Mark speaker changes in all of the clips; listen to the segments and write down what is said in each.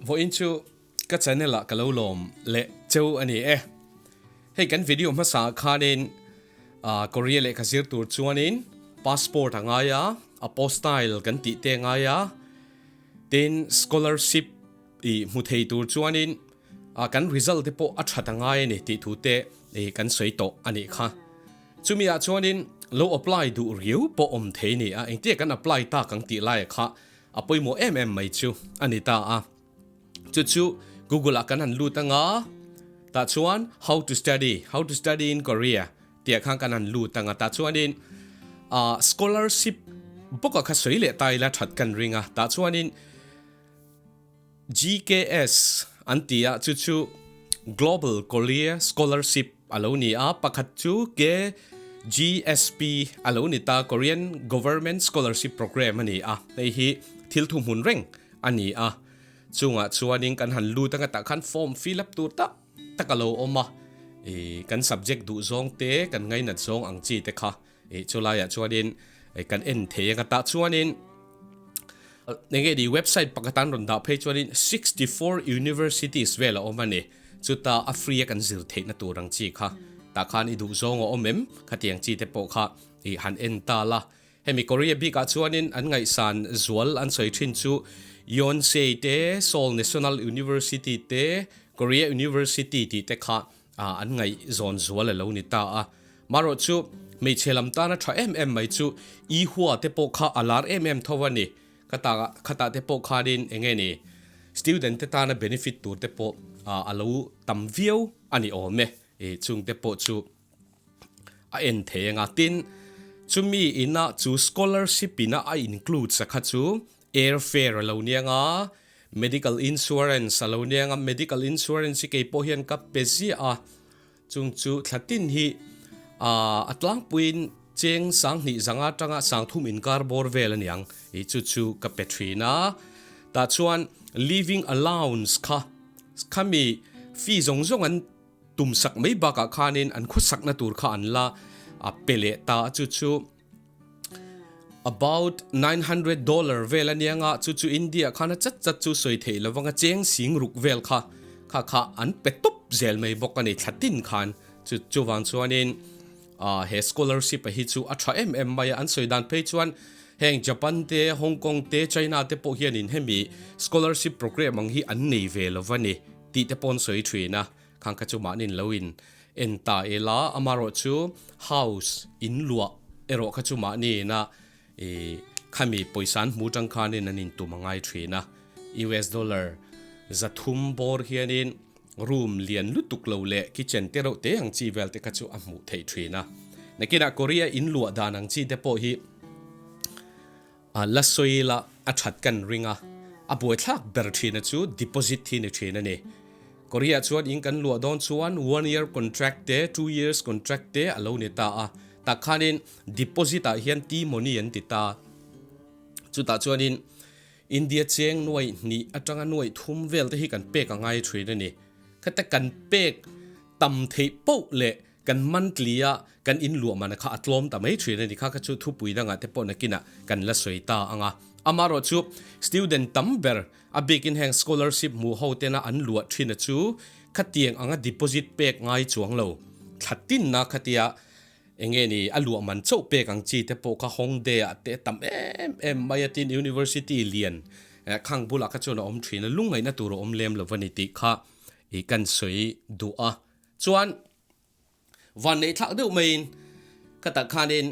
Speaker 1: Vawiin chu ka channel ah ka lo lawm leh cheu a ni e. Hei kan video hmasa ah khanin Korea lehkha zir tur chuanin passport a ngai a, apostille kan tih te a ngai a, tin scholarship i hmu thei tur chuanin kan result te pawh a that a ngai a ni tih thu te kan sawi tawh a nih kha. Chumi ah chuanin lo apply duh riau pawh awm thei a ni a, engtia kan apply tak ang tih lai kha a pawimawh em em mai chu a ni ta a. Chu chu Google ah kan han lut anga tah chuan how to study, how to study in Korea tih ah khan kan han lut anga tah chuanin ah scholarship bawk ah kha sawi leh ta ila that kan ring a tah chuanin GKS an ti a chu chu Global Korea Scholarship a lo ni a pakhat chu KGSP a lo ni ta Korean Government Scholarship Program a ni a hei hi thil thuhmun reng a ni a, chungah chuanin kan han lut anga tah khan form fill up tur tak tak a lo awm a, ih kan subject duh zawng te kan ngainat zawng ang chi te kha ih chulaiah chuanin kan en thei anga tah chuanin eng nge ni website pakhat an rawn dah phei chuanin 64 universities vel a awm a ni, chuta a free a kan zir theihna tur ang chi kha tah khan i duh zawng a awm em khatiang chi te pawh kha ih han en ta la. Hemi Korea bikah chuanin an ngaihsan zual an sawi thin chu Yonsei te, Seoul National University te, Korea University tih te kha an ngaihzawn zual a lo ni ta a. Marawh chu hmeichhe lam tana tha em em mai chu Ewha te pawh kha a lar em em tho a ni. Khata khatah te pawh khanin eng nge ni student te tana benefit tur te pawh a lo tam viau a ni awm e. Chungte pawh chu. a en thei anga tin chumi ina chu scholarship ina a include sa kha chu airfare a lo nia nga medical insurance a lo nia nga medical insurance hi kei pawh hian ka pe ziah a chung chu thla tin hi ah a tlangpuiin cheng sanghnih zanga atanga sangthum inkar bawr vel a niang ih chu chu ka pe thin a tah chuan living allowance kha khami fee zawng zawng an Tum sak mai bakah khanin an khawsakna tur kha an la pe leh ta a, chu chu about $900 vel a nia nga, chu chu India khan a chat chat chu sawi theih lo vang a, cheng sing ruk vel kha kha kha an pe tawp zel mai bawk a ni thla tin khan, chu chuvang chuanin he scholarship a hi chu a tha em em mai a, an sawi dan phei chuan heng Japan te, Hong Kong te, China te pawh hianin hemi scholarship program ang hi an nei ve lo va ni. Tih te pawn sawi thin a, khang kha chu mahni in lo in en ta ila, amarawh chu house in luah erawh kha chu mahni ina ih khami pawisa an hmu tang khanin an in tum a ngai thin a, US dollar 300 bawr hianin room lian lutuk lo leh kitchen te reuh te ang chi vel te kha chu a hmuh theih thin a, nakinah Korea in luah dan ang chi te pawh hi. A la sawi la a that kan ring a, a buaithlak ber thina chu deposit hi ni thin a ni. Korea chuan in kan luah dawn chuan one year contract te 2 years contract te a lo ni ta a, tak khanin deposit ah hian T money an ti ta. Chutah chuanin India cheng nuaih hnih atanga nuaih thum vel te hi kan pek a ngai thin a ni. Khata kan pek tam theih poh leh Kan monthly a kan in luah man kha a tlawm ta mai thin a ni kha kha chu thupui dangah te pawh nakinah kan la sawi ta ang a. Amaherawh chu student tam ber a bikin heng scholarship hmuh ho tena an luah thin a chu khatiang anga deposit pek ngai chuang lo thla tinna khatia eng nge ni a luah man chauh pek ang chi te pawh kha Hongdae ah te tam em em mai a tin university lian khang bulah kha chuan a awm thin a lungngaihna tur a awm lem lo a ni tih kha i kan sawi duh a. Chuan van neih thlak deuh maiin ka tak khanin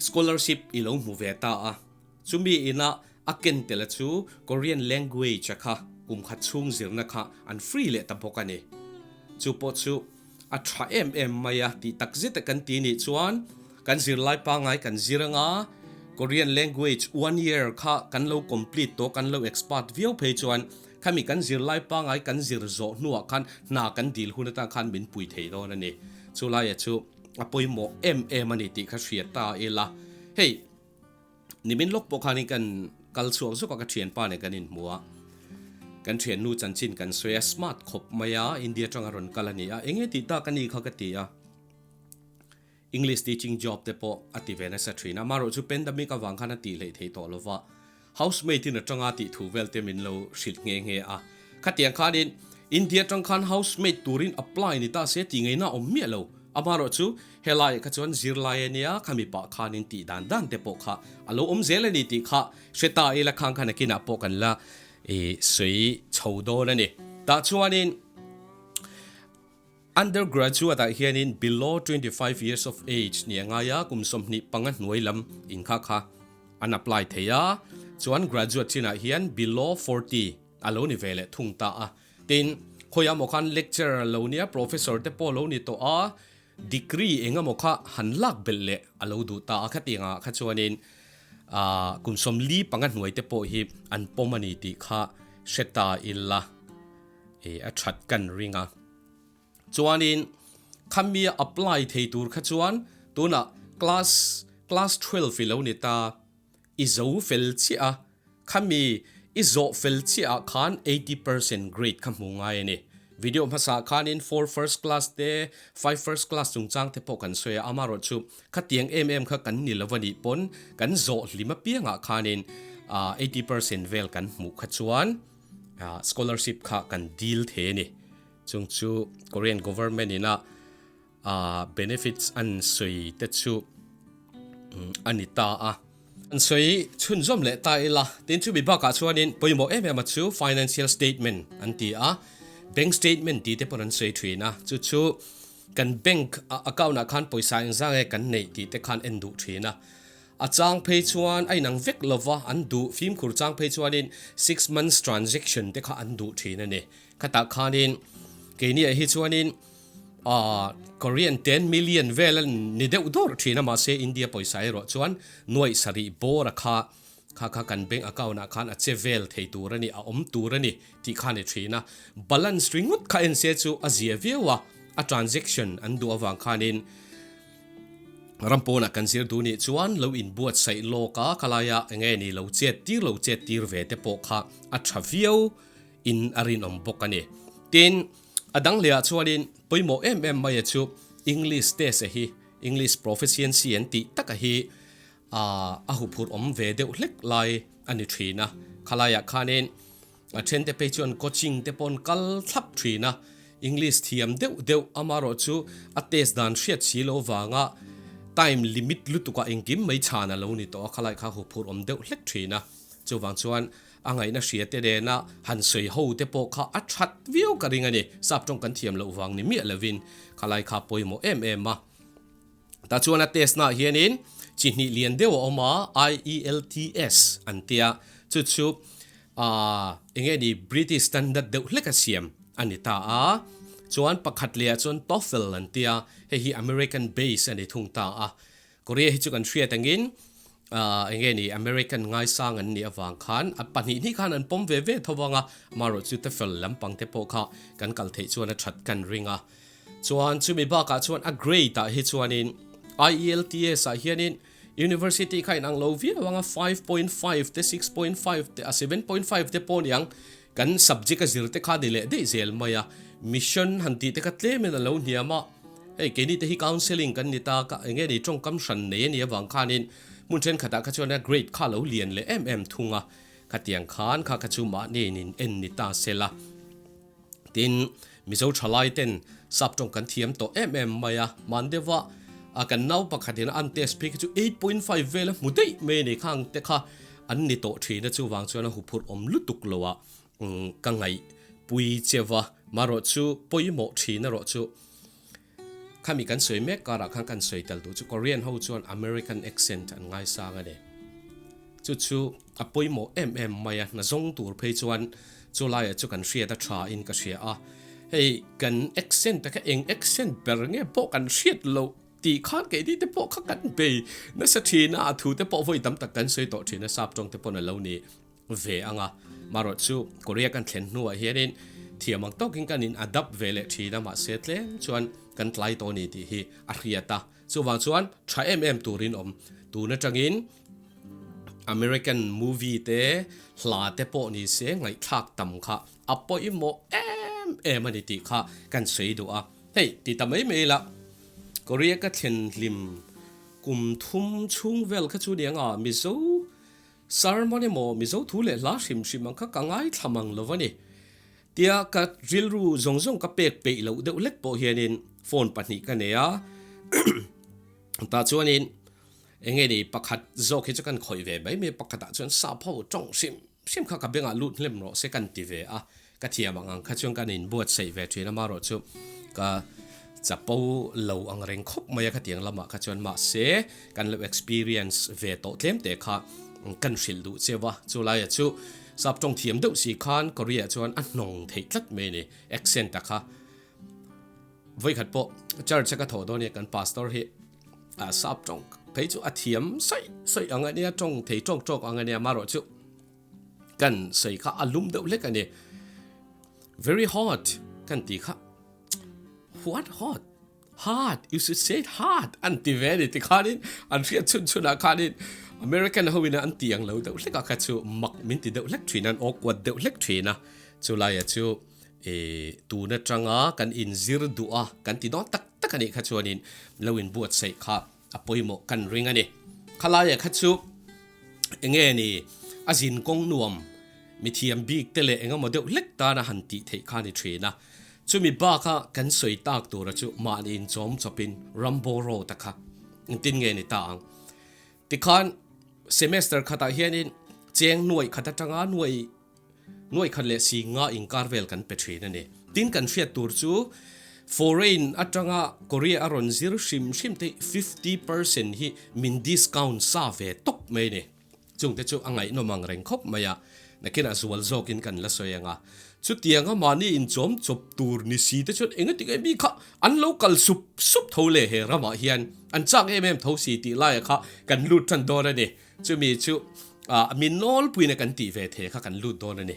Speaker 1: scholarship i lo hmu ve ta a, chumi ina a ken tel a chu Korean language a kha kum khat chhung zirna kha an free leh ta bawk a ni. Chu pawh chu a tha em em mai a tih tak zet a kan ti nih chuan kan zirlai pangngai kan zir anga Korean language one year kha kan lo complete tawh kan lo expert viau phei chuan Khami kan zirlai pangai kan zir zawh hnuah khan hna kan dil hun atang khan min pui thei dawn a ni. Chulaia chu a pawimawh em em a ni tih kha hria ta ila. Hei, nimin lawk pawh khanin kan kal chhuak zawk a, ka thianpa nen kan inhmu a. Kan thiannu chanchin kan sawi a, smart khawp mai a, India atanga rawn kal a ni a, enge tih tak a ni kha ka ti a. English teaching job te pawh a ti ve nasa thin a, amaherawhchu pandemic avang khan a tih hleih theih tawh lova. Housemaid in atanga tih thu vel te min lo hrilh nghe nghe a. Khatiang khanin India atang khan housemaid turin apply ni ta se tih ngaihna awm miah lo. Amaherawh chu helaiah kha chuan zirlai a nia, khami pah khanin tih dan dan te pawh kha a lo awm zel a ni tih kha hre ta ila khang khan nakinah pawh kan la sawi chho dawn a ni. Tah chuanin. Undergraduate ah hianin below 25 years of age ni a ngai a, kum 25 hnuai lam in kha kha an apply thei a, chuan graduate chinah hian below 40 a lo ni ve leh thung ta a. Tin, khawiah maw khan lecturer a lo nia, professor te pawh a lo ni tawh a, degree eng emaw kha han lak belh leh a lo duh ta a, khatiangah kha chuanin kum 45 hnuai te pawh hi an pawm a ni tih kha hre ta ila. E a that kan ring a. Chuanin khami a apply thei tur kha chuan tunah class class 12 i lo ni ta, i zo fel chiah a, khami i zawh fel chiah ah khan 80% grade kha hmu ngai a ni. Video hmasa ah khanin four first class te five first class chungchang te pawh kan sawi a, amaherawh chu khatiang em em kha kan ni lo a nih pawn kan zawh hlim apiang ah khanin 80% vel kan hmuh kha chuan Scholarship kha kan dil thei a ni. Chung chu Korean government ina benefits an sawi te chu a ni ta a. An sawi chhunzawm leh ta ila, tin chumi bakah chuanin pawimawh em em a chu financial statement an ti a, bank statement tih te pawh an sawi thin a, chu chu kan bank account ah khan pawisa engzah nge kan neih tih te khan en duh thin a. A chang phei chuan a inang vek lova, an duh fimkhur chang phei chuanin six months transaction te kha an duh thin a ni. Khatah khanin keiniah hi chuanin aah Korean 10 million vel a ni deuh dawrh thin a, mahse India pawisa erawh chuan nuaih sarih bawr a kha kha kha kan bank account ah khan a che vel thei tur a ni, a awm tur a ni tih kha a ni thin a. Balance ringawt kha en se chu a zia viau a, a transaction an duh avang khanin Ram pawnah kan zir duh nih chuan lo inbuatsaih lawk a, khalaia enge ni lo chet tir lo chet tir ve te pawh kha a tha viau in a rinawm bawk a ni. Tin, a dang lehah chuanin pawimawh em em mai a chu English test a hi, English proficiency an tih taka hi a huphurh awm ve deuh hlek lai a ni thin a. Khalaiah khanin A thente phei chuan coaching te pawh an kal thlap thin a, English thiam deuh deuh amarawh chu a test dan hriat si lo vanga time limit lutukah engkim mai chhan a lo ni tawh a, khalai kha huphurh awm deuh hlek thin a, chuvang chuan a ngaihna hria te nena han sawi ho te pawh kha a that viau ka ring a ni, sap tawng kan thiam loh vang ni miah lovin khalai kha pawimawh em em a. Tah chuan a test naah hianin chi hnih lian deuh a awm a, IELTS an tia, chu chu aah eng nge ni British standard deuh hlek a siam a ni ta a. Chuan pakhat lehah chuan TOEFL an tia, hei hi American base a ni thung ta a. Korea hi chu kan hriat angin aah eng nge ni American ngaisang an nih avang khan a pahnih hnih khan an pawm ve ve tho vang a, amaherawh chu TOEFL lampang te pawh kha kan kal theih chuan a that kan ring a. Chuan chumi bakah chuan a grade ah hi chuanin IELTS ah hianin University kha inang lo viau ang a, 5.5 te 6.5 te a 7.5 te pawh niang kan subject a zir te kha ni leh daih zel mai a, mission han tih te kha tlemin a lo hniam a, hei keini te hi counselling kan ni ta ka enge ni tawngkam hran nei a nih avang khanin hmun thenkhatah kha chuan a grade kha a lo lian leh em em thung a, khatiang khan kha kha chu mahni in en ni ta sela. Tin, Mizo thalai ten sap tawng kan thiam tawh em em mai a, hman deuha a kan nau pakhatin an test phei kha chu 8.5 vel a hmu daih mai a ni khang te kha an ni tawh thin a, chuvang chuan a huphurh awm lutuk lo a ka ngaih pui cheuva, marawh chu pawimawh thin erawh chu khami kan sawi mek karah khan kan sawi tel duh chu Korean ho chuan American accent an ngaisang a ni. Chu chu a pawimawh em em mai a, hna zawng tur phei chuan chu laiah chu kan hriat a tha in ka hria a, hei kan accent te kha eng accent ber nge pawh kan hriat loh tih khan keini te pawh kha kan bei nasa thin a, a thu te pawh vawi tam tak kan sawi tawh thin a, sap tawng te pawn a lo ni ve ang a, marawh chu Korea kan thlen hnuah hianin thiam ang tawkin kan in adapt ve leh thin a, mahse tlem chuan kan tlai tawh a ni tih hi a hriat a, chuvang chuan tha em em turin awm tun atangin American movie te hla te pawh ni se ngaihthlak tam kha a pawimawh em em a ni tih kha kan sawi duh a, hei ti ta mai mai ila Korea ka thlen hlim kum thum chhung vel kha chu ni anga Mizo. Sermon emaw Mizo thu leh hla hrim hrim ang kha ka ngaithla mang lo a ni. Tia ka rilru zawng zawng ka pek peih loh deuh hlek pawh hianin phone pahnih ka nei a, tah chuanin eng nge ni pakhat zawk hi chu kan khawih ve mai mai a, pakhatah chuan sap ho tawng hrim hrim kha ka bengah lut hlem rawh se kan ti ve a, Ka thiam ang ang kha chuan kan inbuatsaih ve thin a, marawh chu ka chapo lo ang reng khawp mai a khatiang lamah kha chuan mahse kan lo experience ve tawh tlem te kha kan hrilh duh cheu a, chu laia chu sap tawng thiam deuh si khan Korea chuan a hnawng theih tlat mai a ni accent a kha. Vawikhat pawh church a ka thawh dawn nia kan pastor hi sap tawng phei chu a thiam sawi sawi ang a nia tawng thei tawk tawk ang a nia marawh chu Kan sawi kha a lum deuh hlek a ni. Very hot kan ti kha what hot? Hot, you should say it hot an ti ve a ni tikhanin an hriat chhun chhunah khanin American ho in an ti ang lo deuh hlek a kha chu mak min ti deuh hlek thin a, an awkward deuh hlek thin a. Chulaia chu ih tun atanga kan inzir duh a kan ti dawn tak tak a nih kha chuanin lo inbuatsaih kha A pawimawh kan ring a ni. Khalaia kha chu enge ni a zin kawng nuam mithiam bik te leh engemaw deuh hlek tana han tih theih kha a ni thin a. Chumi baka kan sawi tak tura chu mahni inchawm chawpin Rambo Road-a kha engtin nge ni ta ang? Tikhan semester khatah hianin cheng nuaih khat atanga nuaih Nuaih khat leh si nga inkar vel kan pe thin a ni. Tin kan hriat tur chu foreign atanga Korea a rawn zir hrim hrim te 50% hi min discount sa ve tawp mai a ni. Chungte chu a ngaihnawm ang reng khawp mai a, nakinah zual zawkin kan la sawi ang a. Chutianga mahni inchawm chawp tur ni si te chuan engati nge mi kha an lo kal sup sup tho le he ramah hian an chak em em tho si tih laia kha kan lut tan dawn a ni. Chumi chu min nawlpuina kan tih ve the kha kan lut dawn a ni.